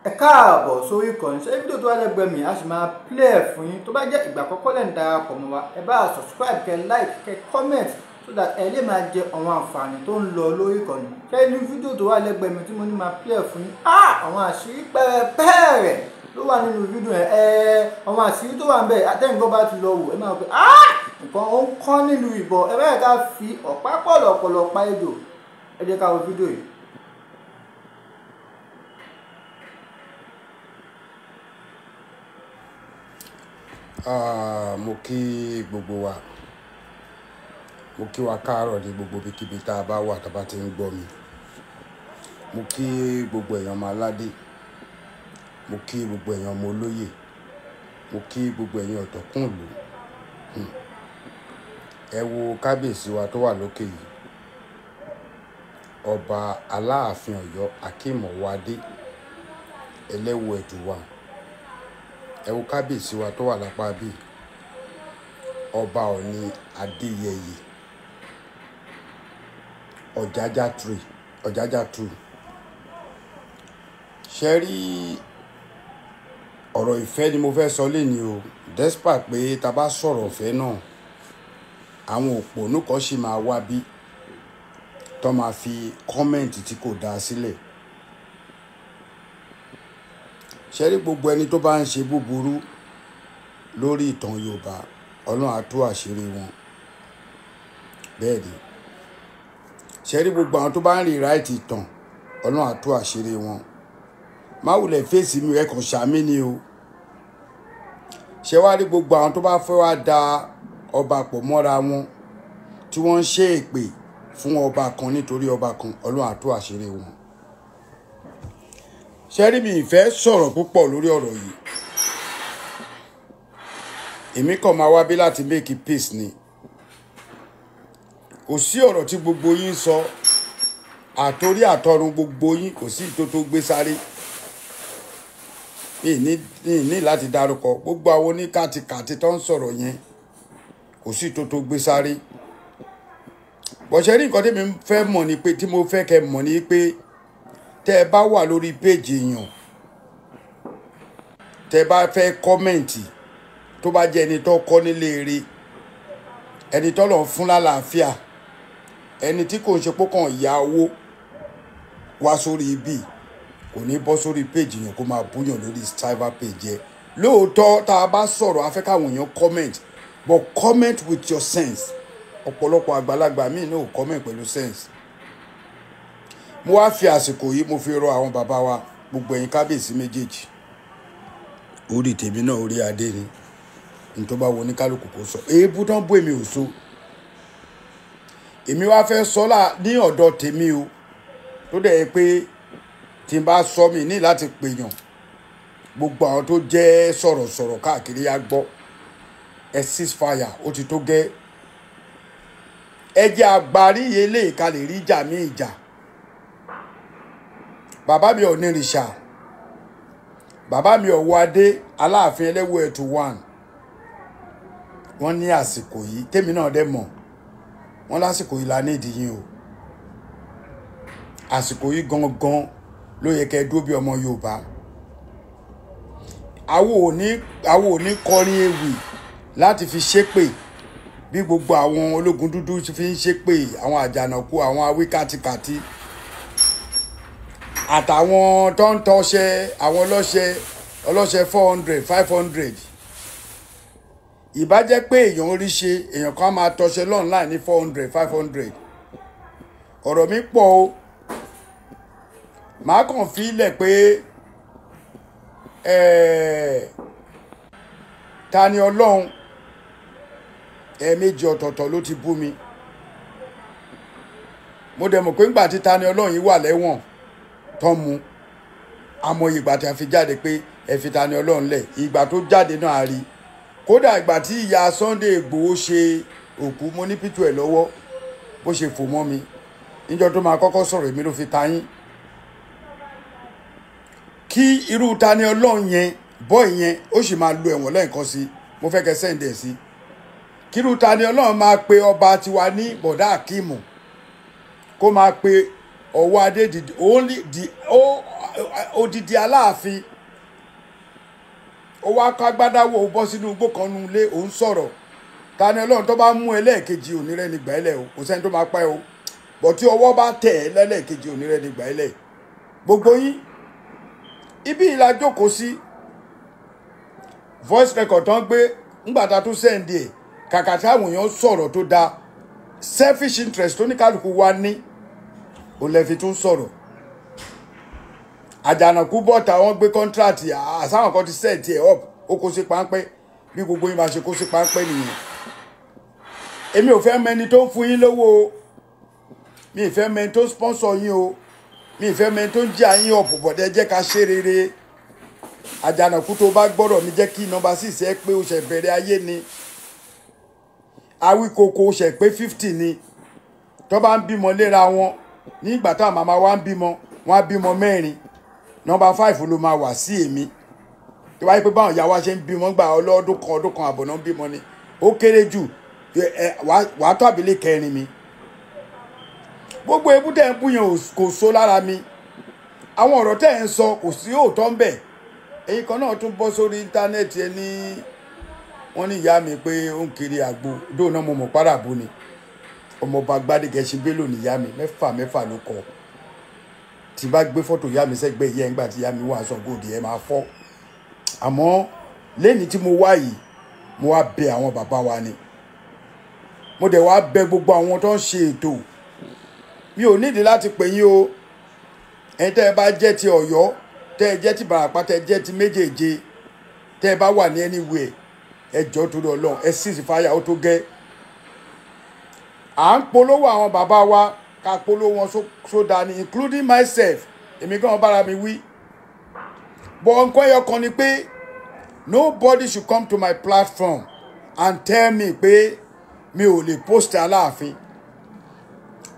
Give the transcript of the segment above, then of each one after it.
Ẹ káàbọ̀ sórí ìkànnì. Ṣé fídíò tó wà lẹ́gbẹ̀ẹ́ mi a sì máa play ẹ̀ fún yín. Tó bá jẹ́ ìgbà àkọ́kọ́ lẹ́ ń darapọ̀ mọ́ wa, ẹ bá subscribe, kẹ́ like, kẹ́ comment so that ẹ lè máa jẹ àwọn àǹfààní tó ń lọ lórí ìkànnì. Ṣé inú fídíò tó wà lẹ́gbẹ̀ẹ́ mi tí mo ní máa play ẹ̀ fún yín, àwọn àṣírí pẹ́rẹpẹ́rẹ ló wà nínú fídíò yẹn. Àwọn àṣírí tó wà níbẹ̀ àtẹ̀yìnbó bá ti lọ wò ẹ máa rò pé nǹkan ó ń kọ́ nílùú ìbọn. Ẹ bẹ́ẹ̀ ká fi ọ̀pá pọ̀lọ̀pọ̀lọ̀ pa ejò. Ẹ jẹ́ ká wo fídíò yìí. Mo kí gbogbo wa, mo kí wa káàárọ̀ ní gbogbo ibikíbi tá a bá wà tá a bá ti ń gbọ́ mi. Mo kí gbogbo èèyàn ọmọ aládé, mo kí gbogbo èèyàn ọmọ olóyè, mo kí gbogbo èèyàn ọ̀tọ̀kùnlú. Ẹ wo kábíyèsí wa tó wà lókè yìí, ọba Aláàfin Ọ̀yọ́ Akeem Ọwọ́adé Ẹlẹ́wù Ẹ̀dùwà. Ẹ wo kábíyèsí wa tó wà lápá bí, ọba Ọ̀ọ̀ni Adéyẹyè Ọ̀jájá 3, Ọ̀jájá 2. Ṣé rí ọ̀rọ̀ ìfẹ́ ni mo fẹ́ sọ lénìí o. Despite pé tá bá sọ̀rọ̀ ìfẹ́ náà, àwọn òpònú kan sì máa wá bí tó máa fi kọ́mẹ̀ntì tí kò dáa sílẹ̀. Ṣé rí gbogbo ẹni tó bá ń ṣe búburú lórí ìtàn Yorùbá, Ọlọ́run á tú àṣírí wọn. Bẹ́ẹ̀ ni. Ṣé rí gbogbo àwọn tó bá ń rewrite ìtàn, Ọlọ́run á tú àṣírí wọn. Má wulẹ̀ fèsì mi, ẹ kàn ṣàmì ni o. Ṣé wá rí gbogbo àwọn tó bá fẹ́ wá da ọba pọ̀ mọ́ra wọn, tí wọ́n ń ṣe èpè fún ọba kan nítorí ọba kan, Ọlọ́run á tú àṣírí wọn. Ṣé rí mi ìfẹ́ sọ̀rọ̀ púpọ̀ lórí ọ̀rọ̀ yìí. Èmi kàn máa wá bí láti make peace ni. Kò sí ọ̀rọ̀ tí gbogbo yín sọ, àtorí àtọrun gbogbo yín kò sí ìtó tó gbé sáré. Mi ní láti dárúkọ gbogbo àwọn oníkàtìkàtì tó ń sọ̀rọ̀ yẹn, kò sí ìtó tó gbé sáré. Bó ṣe rí nǹkan tí mi fẹ́ mọ̀ ni pé, tí mo fẹ́ kẹ́ mọ̀ ni pé, tẹ́ ẹ bá wà lórí péèjì èèyàn, tẹ́ ẹ bá fẹ́ kọ́mẹ̀ǹtì, tó bá jẹ́ ẹni tó kọ́ nílé eré, ẹni tó lọ fún lálàáfíà, ẹni tí kò ń ṣe pókàn ìyá owó wá sórí ibi, kò ní bọ́ sórí péèjì èèyàn kó máa búyàn lórí cyber page ẹ. Lóòótọ́ tá a bá sọ̀rọ̀ a fẹ́ káwọn èèyàn comment, but comment with your sense. Ọ̀pọ̀lọpọ̀ àgbàlagbà míì náà ò comment pẹ̀lú sense. Mo wá fi àsìkò yìí mo fi rọ àwọn bàbá wa, gbogbo ẹ̀yin kábíyèsí méjèèjì. Orí tèmi náà orí adé ni. N tó bá wo ní kálukú kó sọ. Èébú tán bú èmi ò so. Èmi wá fẹ́ sọ là ní ọ̀dọ̀ tèmi o. Tó dẹ̀ pé tí n bá sọ mi ní láti pèèyàn, gbogbo àwọn tó jẹ́ sọ̀rọ̀sọ̀rọ̀ káàkiri á gbọ́. Ẹ cease fire, ó ti tó gẹ́. Ẹ jẹ́ àgbárí eléyìí ká lè rí ìjà mí ìjà. Bàbá mi Ọ̀nìrìṣà, bàbá mi Ọwọ́adé Aláàfin Ẹlẹ́wù Ẹ̀tù 1. Wọ́n ní àsìkò yìí, tèmi náà dẹ̀ mọ̀, wọ́n lásìkò yìí la nídìí yín o. Àsìkò yìí gangan ló yẹ kẹ́ dúró bí ọmọ Yorùbá. Àwo ò ní kọrin ewì láti fi ṣépè bí gbogbo àwọn ológun dúdú fi ń ṣépè, àwọn àjànàkú, àwọn awíkàtìkàtì, àtàwọn tó ń tọṣẹ, àwọn ọlọ́ṣẹ 400, 500. Ìbá jẹ́ pé èèyàn rí ṣe, èèyàn kan máa tọṣẹ online ní 400, 500. Ọ̀rọ̀ mi pọ̀ o. Màá kàn fi lẹ̀ pé ta ni Ọlọ́run? Ẹ̀ẹ̀mejì ọ̀tọ̀ọ̀tọ̀ ló ti bú mi. Mo dẹ̀ mọ̀ pé ńgbà tí ta ni Ọlọ́run yìí wà lẹ́wọ̀n tán mu, àmọ́ ìgbà tí a fi jáde pé ẹ fi ta ni Ọlọ́run lẹ̀, ìgbà tó jáde náà a rí. Kódà ìgbà tí ìyá Sunday Igboho ṣe òkú, mo ní pító ẹ̀ lọ́wọ́ bó ṣe fò mọ́ mi. Níjọ́ tó máa kọ́kọ́ sọ̀rọ̀ èmi ló fi ta yín. Kí irú ta ni Ọlọ́run yẹn, bọ́ọ̀ yẹn, ó sì máa lo ẹ̀wọ̀n lẹ́ẹ̀kan sí. Mo fẹ́ kẹ́ sẹ́ǹdẹ̀ sí. Kí irú ta ni Ọlọ́run máa pe ọba tiwa ní Bọ̀dá Akeem, kó máa pe Ọwọ́adé the only the odidi Aláàfin. Ó wá kọ́ agbádáwò, ó bọ́ sínú igbó kan nu ilé, òun sọ̀rọ̀. Ta ni Ọlọ́run tó bá mú ẹ lẹ́ẹ̀kejì onírẹ́ni gbà ẹ́ lẹ̀ o, kò sẹ́ni tó máa pa ẹ́ o. Bọ̀ tí ọwọ́ bá tẹ̀ ẹ́ lẹ́lẹ́ẹ̀kejì onírẹ́ni gbà ẹ́ lẹ̀. Gbogbo yín ibi ìlà jókòó sí voice record tó ń gbé ńgbà tá a tún sẹ́ǹdì ẹ̀, kàkà táwọn èèyàn sọ̀rọ̀ tó dáa, selfish interest tó ní kálukú wa ní òun lè fi tún sọ̀rọ̀. Àjànàkú bọ́ta wọ́n gbé contract àsáwọn kan ti set ẹ̀ up, ó kó sí páńpẹ́. Bí gbogbo yín máa ṣe kó sí páńpẹ́ nìyẹn. Èmi ò fẹ́ mẹni tó ń fún yín lówó o, mi ì fẹ́ mẹni tó ń sponsor yín o, mi ì fẹ́ mẹni tó ń jẹ́ àyín ọ̀pọ̀ bọ̀dẹ́. Jẹ́ ká ṣe rere. Àjànàkú tó bá gbọ́dọ̀ mi, jẹ́ kí nọ́mbà 6 ẹ pé o ṣẹ̀ bẹ̀rẹ̀ ayé ni. Awíkoko o ṣẹ̀ pé 50 ni. Tó bá ń bímọ léra wọn nígbà táwọn màmá wa ń bímọ, wọn á bímọ 4, nọ́mbà 5 ló máa wà sí èmi. Tó wáyé pé báwọn ìyá wa ṣe ń bímọ gbà ọlọ́dún kan, ọdún kan àbọ̀ náà ń bímọ ni, ó kéré jù wàá tó àbílẹ̀ kẹrin mi. Gbogbo ebú tẹ̀ ń bú yẹn kò so lára mi. Àwọn ọ̀rọ̀ tẹ̀ ń sọ kò sí òótọ́ ń bẹ̀. Èyí kan náà tún bọ́ sórí íńtánẹ́ẹ̀tì ẹ ní wọ́n ní ìyá mi pé ó ń kiri àgbo dóò náà, mo mọ̀ páràbù ni. Ọmọọba Gbádégẹṣin Bello ní ìyá mi, mẹ́fà mẹ́fà ló kọ. Tí bá gbé fọ́tò ìyá mi sẹ́gbẹ́ ìyá ẹ̀ ńgbà tí ìyá mi wà Ṣàngóòdì ẹ̀ máa fọ́. Àmọ́ lẹ́ni tí mo wá yìí, mo wá bẹ àwọn bàbá wa ni, mo dẹ̀ wá bẹ gbogbo àwọn tó ń ṣe ètò. Mi ò nídìí láti pè yín o. Ẹ̀yin tẹ́ ẹ bá jẹ́ ti Ọ̀yọ́, tẹ́ ẹ jẹ́ ti Ìbàràpá, tẹ́ ẹ jẹ́ ti méjèèje, tẹ́ ẹ bá wà ní anywhere, ẹ jọ̀ọ́ torí Ọlọ́run, ẹ sì fàyà ó tó gẹ́. À ń polówó àwọn bàbá wa, ká polówó wọn sódà ni, including myself. Èmi gan bára mi wí. But nǹkan ẹyọ kan ni pé nobody should come to my platform and tell me pé mi ò lè post Aláàfin.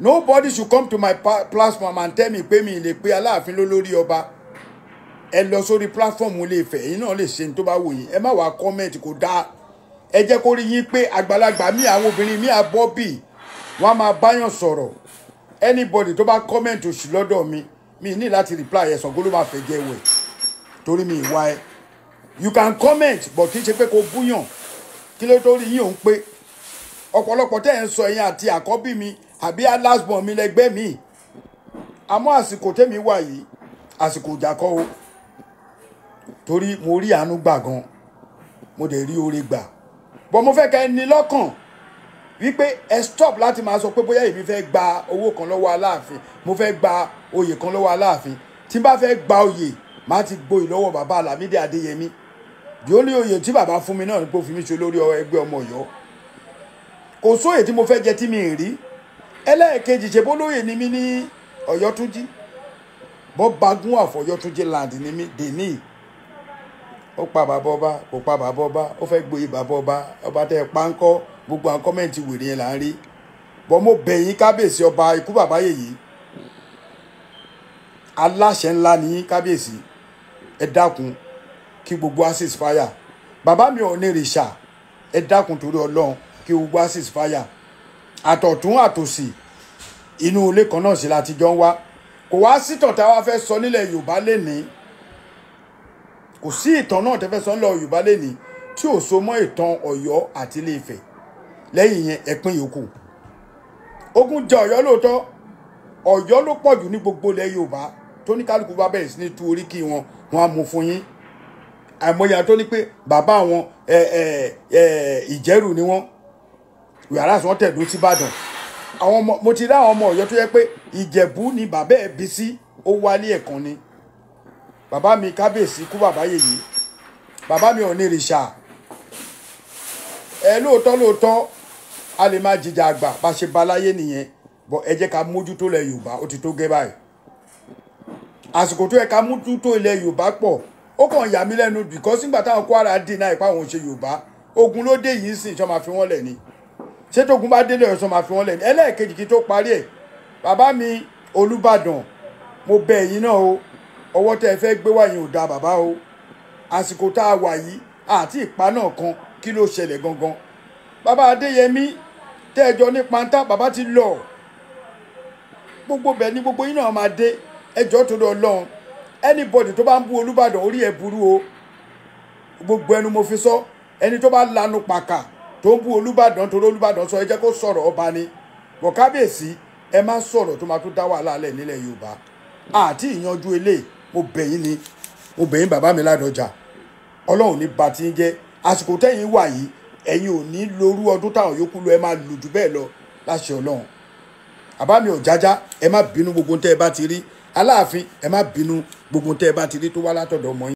Nobody should come to my platform and tell me pé mi lè pe Aláàfin lólórí ọba. Ẹ lọ sórí platform Ilé Ifẹ̀, ẹ̀yin náà lè ṣe ní tó bá wù yín. Ẹ má wàá comment, kò dáa. Ẹ jẹ́ kó rí yín pé àgbàlagbà mi, àwọn obìnrin mi àbọ́bì wọ́n á máa báyàn sọ̀rọ̀. Anybody tó bá comment òṣì lọ́dọ̀ mi, mi ní láti reply ẹ̀. Ṣàngó ló máa fẹ́ jẹ́ wẹ̀ torí mi ìwà ẹ. You can comment, but kì í ṣe pé kó búyàn. Kí ló tó rí yín òun pé ọ̀pọ̀lọpọ̀ tẹ́ ẹ̀ ń sọ, ẹ̀yin àti àkọ́bí mi àbí last born mi lẹ́gbẹ́ mi. Àmọ́ àsìkò tẹ́mi wà yìí, àsìkò ìjà kọ́ o, torí mo rí àánú gbà gan, mo dẹ̀ rí oore gbà. But mo fẹ́ kẹ́ ẹ ní lọ́kàn wípé ẹ stop láti máa sọ pé bóyá èmi fẹ́ gba owó kan lọ́wọ́ Aláàfin, mo fẹ́ gba oyè kan lọ́wọ́ Aláàfin. Tí n bá fẹ́ gba oyè, màá ti gboyè lọ́wọ́ bàbá Lámídì Adéyẹmí. The only oyè tí bàbá fún mi náà ni pé ó fi mí ṣe olórí ẹgbẹ́ ọmọ Ọ̀yọ́. Kò sóyè tí mo fẹ́ jẹ tí mi ì rí. Ẹlẹ́ẹ̀kejì, ṣe bólóyè ni mí ní Ọ̀yọ́túnjí, bọ́ bagún àfọ̀yọ́túnjí land ni mí dèní. Ó pa bàbá ọba, kò pa bàbá ọba, ó fẹ́ gboyè bàbá ọba, ọba tẹ́ ẹ pa ń kọ́. Gbogbo àwọn comment wèrè yẹn là ń rí. Bọ́ mo bẹ̀ yín, kábíyèsí ọba ikú bàbá yèyí, aláṣẹ ńlá ní kábíyèsí, ẹ dákun, kí gbogbo access fire. Bàbá mi ò ní rìṣà, ẹ dákun torí Ọlọ́run, kí gbogbo access fire àtọ̀tún àtòsì. Inú ilé kan náà sí láti jọ ń wá. Kò wá sítàn tá a wá fẹ́ sọ nílẹ̀ Yorùbá lénìí, kò sí ìtàn náà tẹ́ fẹ́ sọ nílẹ̀ Yorùbá lénìí tí ò so mọ́ ìtàn Ọ̀yọ́ àti Ilé Ifẹ̀. Lẹ́yìn yẹn, ẹ̀pin yòókù. Ogun jẹ Ọ̀yọ́ lóòótọ́. Ọ̀yọ́ ló pọ̀ jù ní gbogbo ilẹ̀ Yorùbá. Tó ní kálukú bá bẹ̀rẹ̀ sí ní tú oríkì wọn, wọn á mú fún yín. Àìmọye tó ní pé bàbá àwọn ẹ ẹ ẹ Ìjẹ̀rù ni wọ́n, wíwárà tí wọ́n tẹ̀dó sí Ìbàdàn. Àwọn ọmọ mo ti rí, àwọn ọmọ Ọ̀yọ́ tó yẹ pé Ìjẹ̀bú ni bàbá ẹ̀ bí sí, ó wálé ẹ̀kan ni. Bàbá mi kábíyèsí kú bàbá yèyí, bàbá mi ò ní rìṣà ẹ. Lóòótọ́ lóòótọ́, a lè máa jìjà àgbà bá ṣe baláyé nìyẹn, bọ́ ẹ jẹ́ ká mójútó ilẹ̀ Yorùbá. Ó ti tó gẹ́ báyìí. Àsìkò tó yẹ ká mójútó ilẹ̀ Yorùbá pọ̀. Ó kàn yà mí lẹ́nu because nígbà táwọn Kwara dì náà ipá àwọn ò ṣe Yorùbá, ogun ló dé yìí sìn, ṣọ́ máa fi wọ́n lẹ̀ ni? Ṣé tógun bá délé ọ̀sán máa fi wọ́n lẹ̀ ni? Ẹlẹ́ẹ̀kejì kí tó parí ẹ̀, bàbá mi Olúbàdàn, mo bẹ̀ yín náà o. Ọwọ́ tẹ́ ẹ fẹ́ gbé wá yín ò da bàbá o. Àsìkò tá a wà yìí àti ìpa náà kan, kí ló ṣẹlẹ̀ gangan? Bàbá Adéyẹmí tẹ́ ẹ jọ ní pantá, bàbá ti lọ. Gbogbo bẹ̀ ni gbogbo yín náà máa dé. Ẹjọ́ tó lọ lọ́hùn. Anybody tó bá ń bú Olúbàdàn, orí ẹ̀ burú o. Gbogbo ẹnu mo fi sọ, ẹni tó bá lanu pàkà tó ń bú Olúbàdàn torí Olúbàdàn sọ, ẹ jẹ́ kó sọ̀rọ̀, ọba ni bọ̀. Kábíyèsí, ẹ má sọ̀rọ̀ tó máa tún dá wàhálà lẹ̀ nílẹ̀ Yorùbá àti ìyanjú eléyìí. Mo bẹ̀ yín ni, mo bẹ̀ yín, bàbá mi Ládọjà. Ọlọ́run ní ba ti ń jẹ́. Àsìkò tẹ́yìn wà yìí, ẹ̀yin ò ní lorú ọdún táwọn yòókù lọ, ẹ máa lù jù bẹ́ẹ̀ lọ láṣẹ Ọlọ́run. Àbá mi Ọ̀jájá, ẹ má bínú gbogbo tẹ́ ẹ bá ti rí. Aláàfin, ẹ má bínú gbogbo tẹ́ ẹ bá ti rí tó wá látọ̀dọ̀ ọmọ yín.